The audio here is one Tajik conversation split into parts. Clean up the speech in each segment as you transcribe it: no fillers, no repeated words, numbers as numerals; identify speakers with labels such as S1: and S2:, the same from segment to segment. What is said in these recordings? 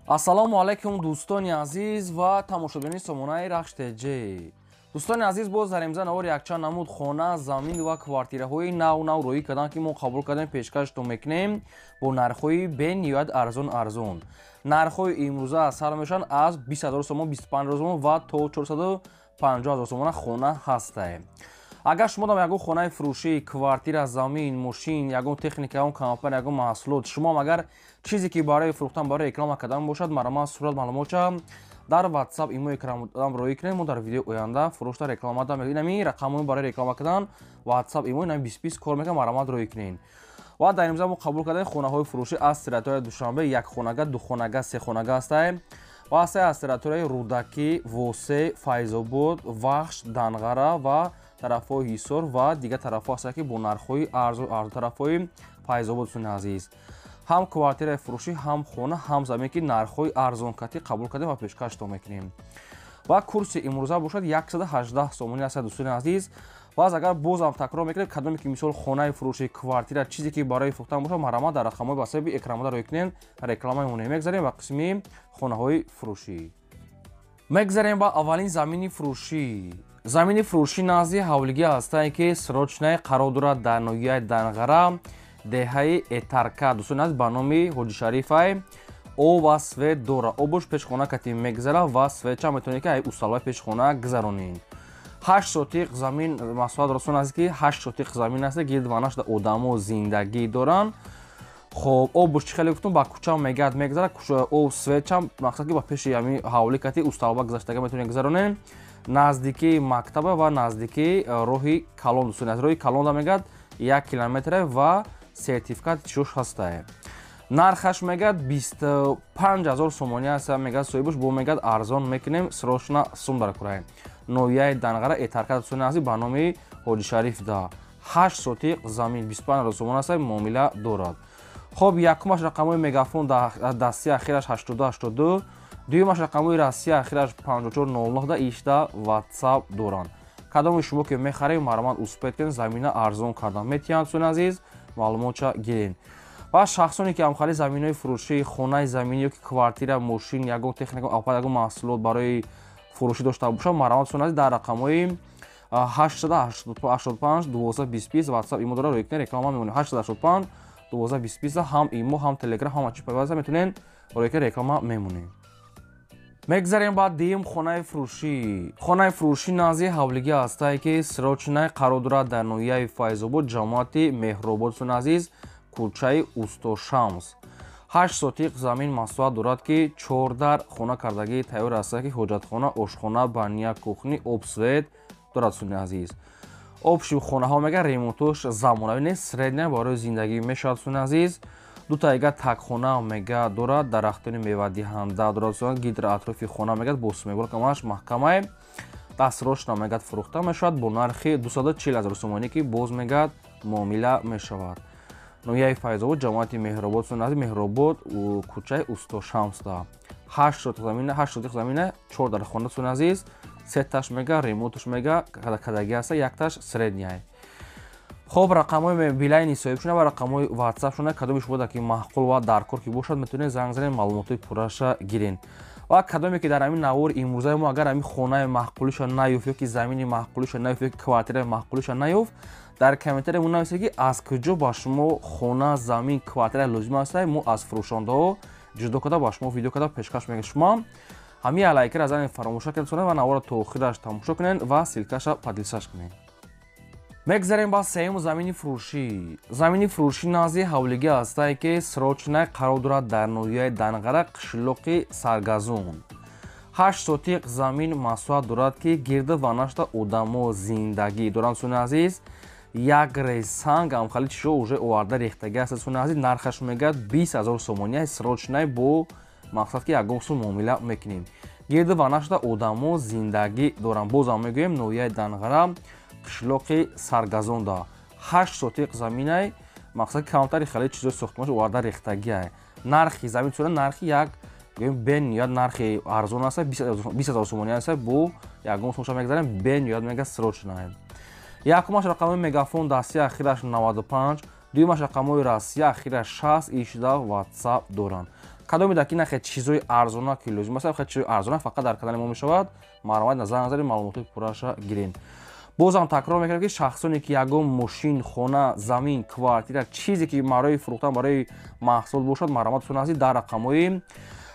S1: Ассалому алайкум, дӯстони азиз ва тамошобинони сомонаи Рахш ТЖ. Дӯстони азиз, боз дар имза навор якчанд намуд хона, замин ва квартираҳои нав нав рӯӣ карданд, ки мо қабул кардем, пешкаштон мекунем бо нархҳои бениҳоят арзон арзон. Нархҳои имрӯза сар мешаванд аз 20 0 сомон, 25 0 сомон ва то 450 0 сомона хона ҳастае. Агар шумо дам ягон хонаи фурӯшӣ, квартира, замин, мошин, ягон техника, ягон компания, ягон маҳсулот, шумоам агар чизе ки барои фурӯхтан, барои реклама кардан бошад, марҳамат, сурат, маълумотча дар WhatsApp, имо экранам роӣ кунед. Мо дар видеои оянда фурӯшта реклама дам. Инами рақамҳои барои реклама кардан WhatsApp, имо инами 20 кор мекунад, марҳамат, роӣ кунед. Ва дар имза мо қабул кардем хонаҳои фурӯшӣ аз территорияи Душанбе: якхонага, духонага, сехонага ҳастае ва ҳастае аз территорияи Рӯдакӣ, Восе, Файзобод, Вахш, Данғара ва тарафҳои Ҳисор ва дигар тарафҳо ҳастанд, ки бо нархҳои арзон арзон. Тарафҳои Файзобод, дӯстони азиз, ҳам квартираи фурӯшӣ, ҳам хона, ҳам замин, ки нархҳои арзонкатӣ қабул кардем ва пешкаштон мекунем. Ва курси имрӯза бошад 118 сомонӣ аст, дӯстони азиз. Баъз агар бозам такрор мекунем, кадоме ки мисол хонаи фурӯшӣ, квартира, чизе ки барои фурӯхтан бошад, марҳамат, дар рақамҳои ба экранмода роӣ кунед, рекламаи монем. Мегзарем ба қисми хонаҳои фурӯшӣ, мегзарем ба аввалин замини фурӯшӣ. Замини фурӯшӣ назди ҳавлигӣ ҳастае, ки срочное қарор дорад дар ноҳияи Данғара, деҳаи Этарка, дӯстони азиз, ба номи Ҳоҷишарифай. Об ва свет дорад, обуш пешхона кати мегзара ва светча метавонед, ки ай усталбаи пешхона гузаронед. 8 сотиқ замин масоҳат расон аст, ки 8 сотиқ замин аст, гирд ва нашда одамо зиндагӣ доранд. Хоб, обуш чӣ хеле гуфтум, ба кӯча мегад мегзара, об, светчам мақсад ки ба пеши ҳами ҳавлӣ кати усталба гузаштага метавонед гузаронед. Наздикии мактаба ва наздикии роҳи калон, дӯстони аз, роҳи калонда мегад 1 километре ва сертификат чиёш ҳастае. Нархаш мегад 25 000 сомонӣ аст, мегад соҳибуш, бо мегад арзон мекунем, срочно сум дар кураем. Ноҳияи Данғара, Этарка, дӯстони азиз, ба номи Ҳоҷишариф да 8 сотиқ замин 25 000 сомон аст, муомила дорад. Хоб, якумаш рақамҳои Мегафон, дасти ахираш 8282, дуюмаш рақамҳои Россия, ахираш 5409 да ишта WhatsApp доранд. Кадоми шумо ки мехарем, марҳамат, успеть кунед, замина арзон кардан метиҳанд, дӯстони азиз, маълумотча гиред. Ва шахсоне ки ҳамхали заминҳои фурӯшӣ, хонаи заминӣ ё ки квартира, мошин, ягон техника, ягон маҳсулот барои фурӯшӣ дошта бошад, марҳамат, дӯстони азиз, дар рақамҳои 885 12 20 WhatsApp, имо дора, роӣ кунед, реклама мемонем. 885 12 20 ҳам имо, ҳам Телеграм, ҳама чи пайваста, метавонед роӣ кунед, реклама мемонем. Мегзарем ба дуюм хонаи фурӯшӣ. Хонаи фурӯшӣ назди ҳавлигӣ ҳастае, ки срочное қарор дорад дар ноҳияи Файзобод, ҷамоати Меҳробод, дӯстони азиз, кӯчаи Устошамс. 8 сотиқ замин масоҳат дорад, ки чордар хона кардагии тайёр ҳастае, ки ҳоҷатхона, ошхона, баня, кухня, об, свет дорад, дӯстони азиз. Общий хонаҳо мега ремонтош замонавӣ нест, средняя, барои зиндагӣ мешавад, дӯстони азиз. Дутаига такхона мега дорад, дарахтони мевадиҳанда дорад, гидро атрофи хона мегад бо сумебор камаш маҳкамае. Дастрошна мегад фурӯхта мешавад бо нархи 240 000 сомонӣ, ки боз мегад муомила мешавад. Ноҳияи Файзобод, ҷамоати Меҳробод, Меҳробод, кӯчаи Устошамсда 8 сотиқ замина, 8 сотиқ замина, чор дар хона, дӯстони азиз. Сеташ мега ремонтш мега кадаги аста, якташ средняй. Хоб, рақамҳои Билайни соҳибшуна ва рақамҳои WhatsApp шуна, кадоми шумо ки маъқул ва даркор ки бошад, метавонед занг занед, маълумотҳои пурраша гирен. Ва кадоме ки дар ҳамин навори имрӯзаи мо агар ҳамин хонаи маъқулиша наёфт, ё ки замини маъқулиша наёфт, ё ки квартираи маъқулиша наёфт, дар комментария мо нависед, ки аз куҷо ба шумо хона, замин, квартира лозим аст. Мо аз фурӯшандаҳо ҷудо карда, ба шумо видео карда пешкаш мекунем. Шумо ҳамин лайкара занед, фаромӯш накунед ва навора то охираш тамошо кунед ва ссылкаша поделиться кунед. Мегзарем ба сеюм замини фурӯшӣ. Замини фурӯшӣ назди ҳавлигӣ ҳастае, ки срочное қарор дорад дар ноҳияи Данғара, қишлоқи Саргазон. 8 сотиқ замин масоҳат дорад, ки гирду ва нашта одамо зиндагӣ доранд, дӯстони азиз. Як рез санг амхали чишо уже оварда рехтагӣ аст, дӯстони азиз. Нархаш мегӯяд 20 000 сомонӣ, срочное, бо мақсад ки ягон сум муомила мекунем. Гирду ва нашта одамо зиндагӣ доранд. Бозам мегӯем, ноҳияи Данғара, қишлоқи Саргазонда 8 сотиқ заминай, мақсад камтари хеле чизои сохтмонаш оварда рехтагиай. Нархи замин сура нархи як гӯем бениҳоят нархи арзон аст, 20 000 сомонӣ аст, бо ягон сумша мегзарем, бениҳоят мега срочное. Якумаш рақамҳои Мегафон, дасти ахираш 95, дуюмаш рақамҳои Россия, ахираш 60, ишда WhatsApp доранд. Кадоме дар ки нахе чизои арзона ки лозим аст, хе чизои арзона фақат дар канали мо мешавад. Марҳамат, назар назари маълумотҳои пурраша гирен. Бозам такрор мекунам, ки шахсоне ки ягон мошин, хона, замин, квартира, чизе ки барои фурӯхтан, барои маҳсулот бошад, марҳамат, дӯстони азиз, дар рақамҳои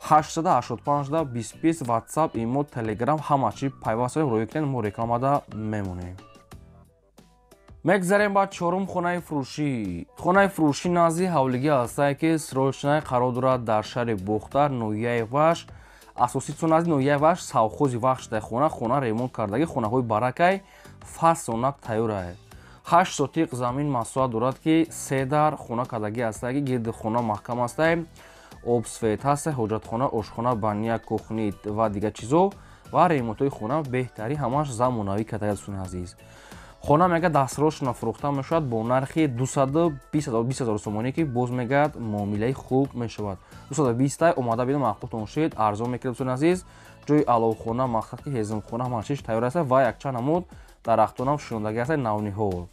S1: 885 20 WhatsApp, имо, Telegram ҳама чи пайваст рӯй кунед, мо рекламада мемонем. Мегзарем ба чорум хонаи фурӯшӣ. Хонаи фурӯшӣ назди ҳавлигӣ ҳастае, ки срочная қарор дорад дар шаҳри Бохтар, ноҳияи Вахш. Асосӣ чун аз ноҳияи Вахш, совхози Вахш дар хона ремонт кардагӣ, хонаҳои баракай фасонак тайёрае. 8 сотиқ замин масоҳат дорад, ки се дар хона кардагӣ ҳастае, ки гирди хона маҳкам ҳастае, об, свет ҳаста, ҳоҷатхона, ошхона, баня, кухни ва дигар чизо ва ремонтҳои хона беҳтарин, ҳамааш замонавӣ кардагӣ. Дӯстони азиз, хона мега дастрошона фурӯхта мешавад бо нархи 220 ҳазор сомонӣ, ки боз мегӯяд муомилаи хуб мешавад. 220 омада бино, маъқултон шид, арзон мекунед. Дӯстони азиз, ҷои аловхона, мақсад ки ҳезумхона, ҳама чиз тайёр аст ва якчанд намуд дарахтонам шунондагӣ аст, навниҳол.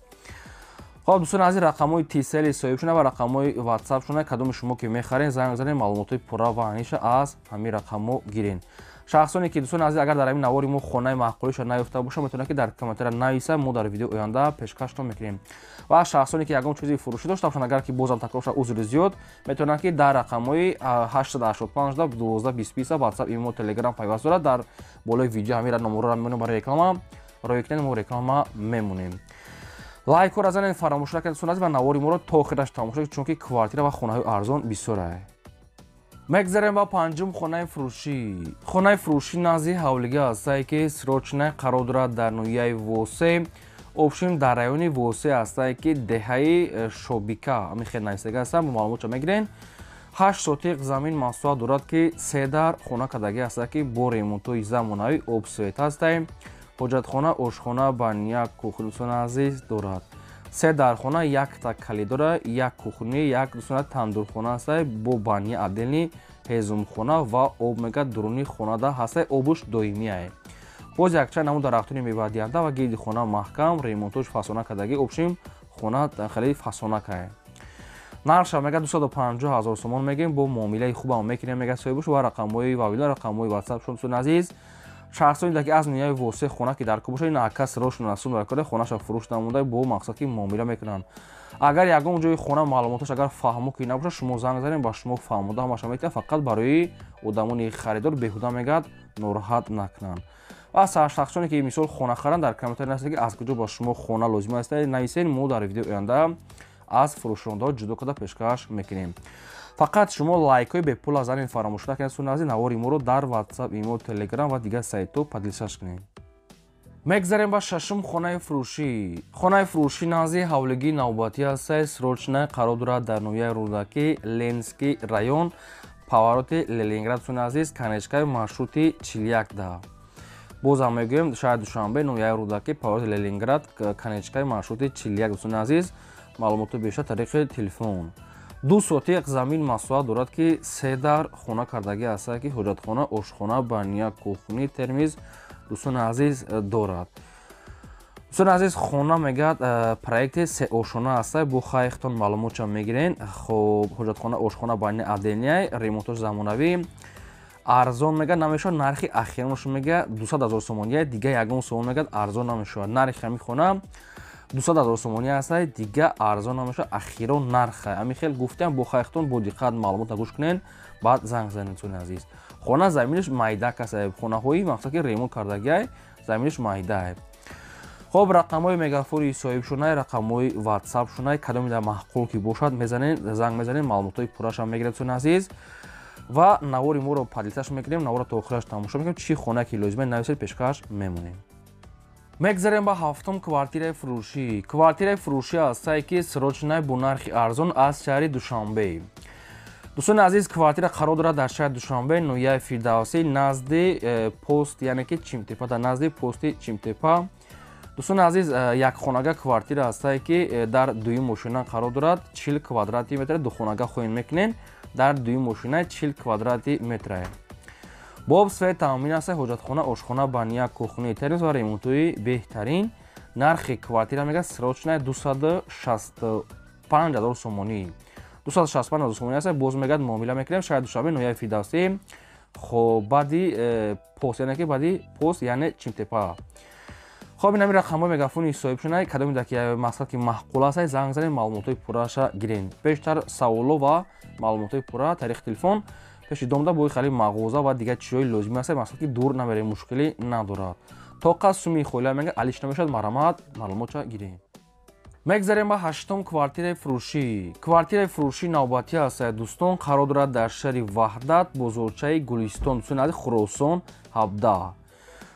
S1: Хоб, дӯстони азиз, рақамҳои Тисели соҳибшуна ва рақамҳои ватсапшуна. Кадоми шумо ки мехарен, занг занед, маълумотҳои пурра ва аниша аз ҳамин рақамҳо гирен. Шахсоне ки, дӯстони азиз, агар дар ҳамин навори мо хонаи маъқулиша наёфта бошад, метавонад ки дар комментария нависад, мо дар видеои оянда пешкаштон мекунем. Ва шахсоне ки ягон чизи фурӯшӣ дошта бошанд, агар ки бозам такрор шавад, узри зиёд, метавонанд ки дар рақамҳои 885 12 20 WhatsApp, имо, Telegram пайваст дорад. Дар болои видео ҳамин номерро мемонем, барои реклама рӯй кунед, мо реклама мемонем. Лайкҳоро занед, фаромӯш накунед, дӯстони азиз, ва навори моро то охираш тамошо кунед, чунки квартира ва хонаҳои арзон бисёрае. Мегзарем ба панҷум хонаи фурӯшӣ. Хонаи фурӯшӣ назди ҳавлигӣ ҳастае, ки срочная қарор дорад дар ноҳияи Восе, общем дар райони Восе ҳастае, ки деҳаи Шобика ҳамин хел нависага ҳастанд, бо маълумотша мегирен. 8 сотиқ замин масоҳат дорад, ки се дар хона кардагӣ ҳастае, ки бо ремонтҳои замонавӣ, об, свет ҳастае, ҳоҷатхона, ошхона, баня, кухня, дӯстони азиз, дорад. Се дархона, якта калидора, як кухни, як, дӯстона, тандурхона ҳастае бо баня отдельный, ҳезумхона ва об мега дуруни хонада ҳастае, обуш доимиае. Боз якчанд намуд дарахтони мевадиҳанда ва гирди хона маҳкам, ремонтош фасона кардагӣ, общем хона хеле фасонакае. Нархша мега 250 ҳазор сомон мегӯем, бо муомилаи хубам мекунем, мега соҳибуш, ва рақамҳои вавила, рақамҳои ватсап шон. Дӯстони азиз, шахсоне ки аз ноҳияи Восе хона ки дар кор бошад, ин акас рошон расул дар кора хонаша фурӯш намуда, бо мақсад ки муомила мекунанд. Агар ягон ҷои хона маълумоташ агар фаҳмо ки набошад, шумо занг занед, ба шумо фаҳмода ҳамаша метиҳад. Фақат барои одамони харидор беҳуда мегӯяд нороҳат накунанд. Ва шахсоне ки мисол хона харанд, дар комментария нависед, ки аз куҷо ба шумо хона лозим аст, нависед, мо дар видеои оянда аз фурӯшондаҳо ҷудо карда пешкаш мекунем. Фақат шумо лайкҳои бепул занед, фаромӯш накунед. Дӯстони азиз, навори моро дар WhatsApp, имо, Telegram ва дигар сайтҳо поделиться кунед. Мегзарем ба шашум хонаи фурӯшӣ. Хонаи фурӯшӣ назди ҳавлигии навбатӣ ҳастае, срочная қарор дорад дар ноҳияи Рӯдакӣ, Ленинский район, повороти Ленинград, дӯстони азиз, конечкаи маршрути 41 да. Бозам мегӯем, шаҳри Душанбе, ноҳияи Рӯдакӣ, повороти Ленинград, конечкаи маршрути 41. Дӯстони азиз, маълумотҳо бештар тариқи телефон. 2 сотиқ замин масоҳат дорад, ки се дар хона кардагӣ ҳастае, ки ҳоҷатхона, ошхона, баня, кухни, термиз, дӯстони азиз, дорад. Дӯстони азиз, хона мегӯяд проекти сеошона ҳастае, бо хайхтон маълумотша мегирен. Хоб, ҳоҷатхона, ошхона, баня отдельный, ремонтош замонавӣ, арзон мегӯяд намешавад. Нархи ахиронаш мегӯяд 200 ҳазор сомония, дига ягон сомон мегӯяд арзон намешавад. Нархи ҳамин хона 200 ҳазор сомонӣ ҳастае, дига арзон намешавад, ахирон нарха ҳамин хел гуфтам. Бо хайхтон бо диққат маълумота гӯш кунед, баъд занг занед. Дӯстони азиз, хона заминаш майдак аст, хонаҳои мақсад ки ремонт кардагиай, заминаш майдае. Хоб, рақамҳои мегафори соҳибшунай, рақамҳои ватсапшунай, кадоме дар маъқул ки бошад, мезанед, занг мезанед, маълумотҳои пуррашам мегиред, дӯстони азиз, ва навори моро поделиться мекунем, наворро то охираш тамошо мекунем. Чӣ хона ки лозима, нависед, пешкаш мемонем. Мегзарем ба ҳафтум квартираи фурӯшӣ. Квартираи фурӯшӣ ҳастае, ки срочная бо нархи арзон аз шаҳри Душанбе. Дӯстони азиз, квартира қарор дорад дар шаҳри Душанбе, ноҳияи Фирдавсӣ, назди пост, яъне ки Чимтепа, дар назди пости Чимтепа. Дӯстони азиз, якхонага квартира ҳастае, ки дар дуюм мошина қарор дорад, 40 квадрати метр. Духонага хоҳем мекунем, дар дуюм мошина 40 квадрати метрае. Бо свет таъмин аст, ҳоҷатхона, ошхона, баня, кухни, термос ва ремонтҳои беҳтарин. Нархи квартира мегӯяд срочная 265 ҳазор сомонӣ. 265 ҳазор сомонӣ аст. Боз мегӯяд муомила мекунем. Шаҳри Душанбе, ноҳияи Фирдавсӣ, хоб баъди пост, яъне ки баъди пост, яъне Чимтепа. Хоб ин ҳамин рақамҳои мегафони соҳибшуна, кадоме дар ки мақсад ки маъқул аст, занг занед, маълумотҳои пурраша гирен. Бештар саволо ва маълумотҳои пурра тариқи телефон пеши домда бо хали мағоза ва дигар чизҳои лозимӣ аст, мақсад ки дур намерем, мушкилӣ надорад. Тоқа суми хоила мега алиш намешавад, марҳамат, маълумотша гирем. Мегзарем ба ҳаштум квартираи фурӯшӣ. Квартираи фурӯшӣ навбатӣ аст, дӯстон, қарор дорад дар шаҳри Ваҳдат, бозорчаи Гулистон, дӯстони азиз, Хуросон 17.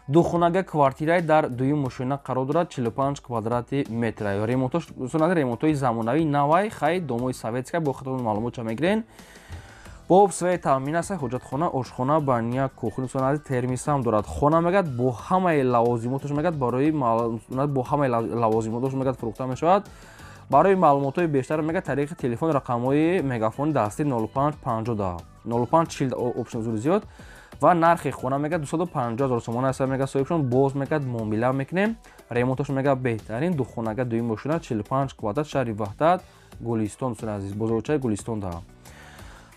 S1: Духонага квартираи дар дуюм мошина қарор дорад, 45 квадрати метр. Ремонтош, дӯстони азиз, ремонтҳои замонавӣ навай, хай домои советская, бо худатон маълумотша мегирен. Бо об свет таъмин аст, ҳоҷатхона, ошхона, баня, кухня, дӯстони азиз, термис ҳам дорад. Хона мегӯяд бо ҳамаи лавозимоташ, мегӯяд барои бо ҳамаи лавозимоташ мегӯяд фурӯхта мешавад. Барои маълумотҳои бештар мегӯяд тариқи телефон рақамҳои мегафони дастӣ 05 50 05 40 опшн зури зиёд. Ва нархи хона мегӯяд 250 ҳазор сомона аст, мегӯяд соҳибшон, боз мегӯяд муомила мекунем. Ремонташ мегӯяд беҳтарин, духонага дуюм мошина, 45 квадрат, шаҳри Ваҳдат, Гулистон, дӯстони азиз, бозорчаи Гулистон да.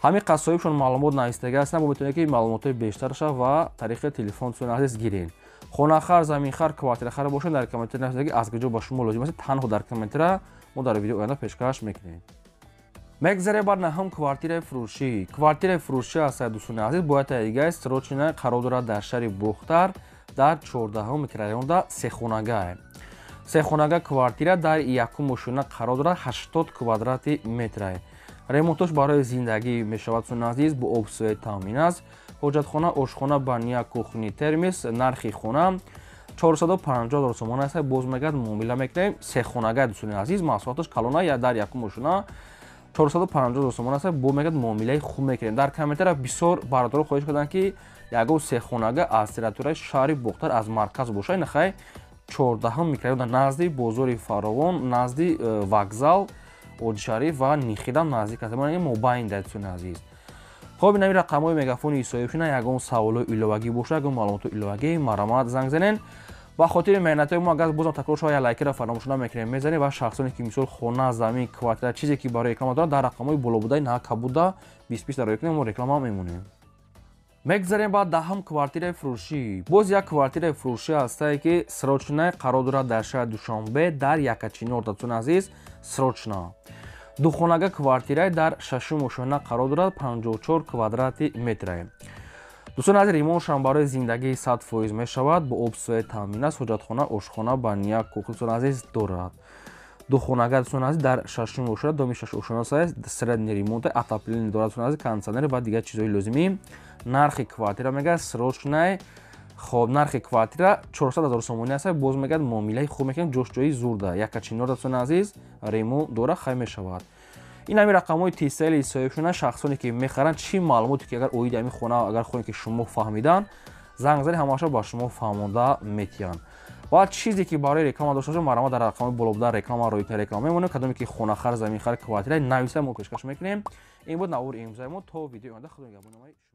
S1: Ҳамин қад соҳибшон маълумот навистага ҳастанд, бо метавонед ки маълумотҳои бештарша ва тариқи телефон, дӯстони азиз, гирен. Хонахар, заминхар, квартирахар бошед, дар комментария нависед, аз куҷо ба шумо лозим аст, танҳо дар комментария мо дар видео оянда пешкаш мекунем. Мегзарем ба наҳум квартираи фурӯшӣ. Квартираи фурӯшӣ аст, дӯстони азиз, бояд таигаи срочина, қарор дорад дар шаҳри Бохтар, дар 14 микрорайонда, сехонага. Сехонага квартира дар якум мошина қарор дорад, 80 квадрати метр. Ремонтош барои зиндагӣ мешавад, дӯстони азиз, бо об свет таъмин аст. Ҳоҷатхона, ошхона, баня, кухни, термис. Нархи хона 450 ҳазор сомона аст, боз мегӯяд муомила мекунем. Сехонага, дӯстони азиз, маҳсулоташ калона, я дар якум мошина 450 ҳазор сомона аст, бо мегӯяд муомилаи хуб мекунем. Дар комментария бисёр бародаро хоҳиш карданд, ки ягон сехонага аз территорияи шаҳри Бохтар, аз марказ бошад. Ин хай 14 микрорайон, назди бозори Фаровон, назди вокзал Одишариф ва Нихидам наздик аст, мобайн да, дӯстони азиз. Хоб ин ҳамин рақамҳои мегафони соҳибшуна, ягон саволои иловагӣ бошад, ягон маълумоти иловагӣ, марҳамат, занг занен. Ба хотири меҳнатҳои мо, агар бозам такрор шавад, як лайкера фаромӯш намекунем, мезанем. Ва шахсоне ки мисол хона, замин, квартира, чизе ки барои реклама дорад, дар рақамҳои болобудаи на кабуда 20 20 дар кунем, мо реклама мемонем. Мегзарем ба даҳум квартираи фурӯшӣ. Боз як квартираи фурӯшӣ ҳастае, ки срочная, қарор дорад дар шаҳри Душанбе, дар Якачинор, дӯстони азиз, срочно. Духонага квартираи дар шашум ошёна қарор дорад, 54 квадрати метр. Дӯстони азиз, ремонтшам барои зиндагии 100% мешавад, бо об свет таъмин аст, ҳоҷатхона, ошхона, баня, кухня, дӯстони азиз, дорад. Духонага, дӯстони азиз, дар шашум ошёна, доми шаш ошёна аст, средний ремонт, отопление дорад, дӯстони азиз, кондиционер ва дигар чизҳои лозимӣ. Нархи квартира мегӯяд срочная. Хоб нархи квартира 400 ҳазор сомонӣ аст, боз мегӯяд муомилаи хуб мекунем, ҷош ҷои зурда, Якачинор, дӯстони азиз, ремонт дора, хай мешавад. Ин ҳамин рақамҳои тисели соҳибшуна, шахсоне ки мехаранд, чӣ маълумоте ки агар оиди ҳамин хона агар хоҳем ки шумо фаҳмидан, занг зани, ҳамаша ба шумо фаҳмонда метиҳанд. Ва чизе ки барои реклама дошта бошад, марҳамат, дар рақамҳои болобуда реклама рои реклама мемонем. Кадоме ки хонахар, заминхар, квартира нависа, мо пешкаш мекунем. Ин буд навори имрӯзаи мо. То видеои оянда, худо нигаҳбони.